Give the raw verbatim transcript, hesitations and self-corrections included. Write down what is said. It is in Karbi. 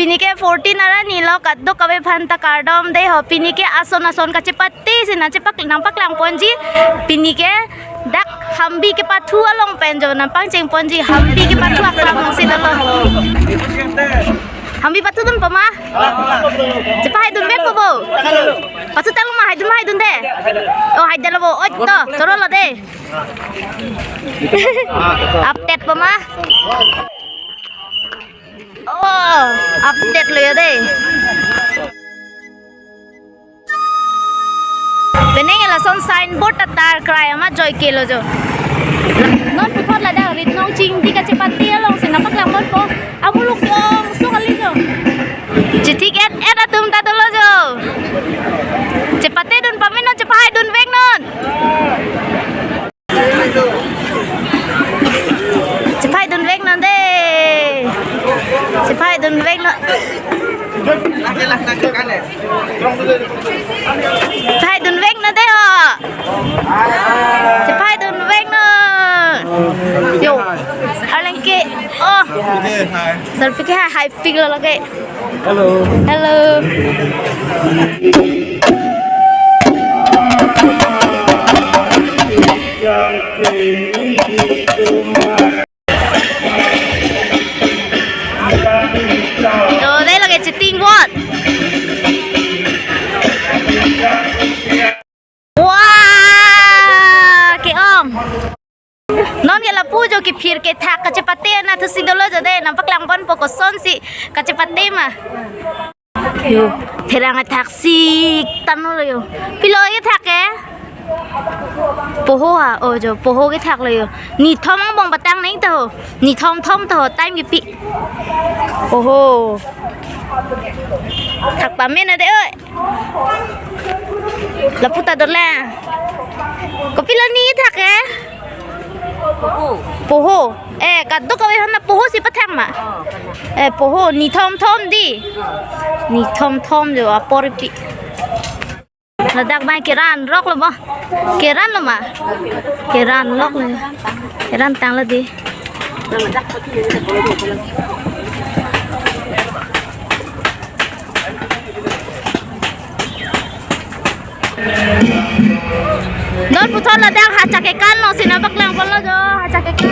Pini ke fourteen arni lo, kadokave aphan ta kardom dei ho. Pini ke ason ason kachepate si nangchepak, nangpaklang ponji. Pini ke dak Hambi kepathu along pen jo nangpangcheng ponji, Hambi kepathu aklam along si dolo. Hambi pathu dun po ma? Chepahai dun vek po bo? Pathu tang ma, hai dun ma, hai dun de. Oh, hai dun lo bo. Oi to, choro lo de. Update po ma? Oh, update lo ya de. Penang lason signboard atar krai ama joike lo jo. Non puthot ladak Ritnong Chingdi kachepate along si nangpaklang ponpo. Amuluk jongso kali jo. Chethik et et atum ta dolo jo. Chepate dun pame non, chepahai dun vek non. Chepahai dun vek non de. Chepahai dun vek non. Chepahai dun vek non de ho. Chepahai dun vek non. Yo. Arleng ke. Oh. Selfie ke hai hai pik lo lagi. Hello. Hello. Yo, dei lagi cheating bot. Wah, ke-ong. Non ke lapu jo kephir kethak kachepate anatthu si dolo jo de, nangpaklang ponpo kosonsi kachepate ma. Yo, therang athak si tanu lo yo. Pilo kethak ke? Poho ha, oh jo, poho kethak lo yo. Nithom angbong patang neng ta ho. Nithom thom ta ho, time kepi. Oho. Thak pame na de oi. Lapu ta dolang. Kopilo ni thak ke? Poho. Eh, kadokave aphan poho si pathak ma. Eh, poho nithom thom di. Nithom thom jo apor pi. Ladak mai keran rok lo bo. Keran lo ma. Keran lok lo. Keran tang lo di. Non puthot ladak Hacha Kekan along si nangpaklang ponlo jo, Hacha Kekan.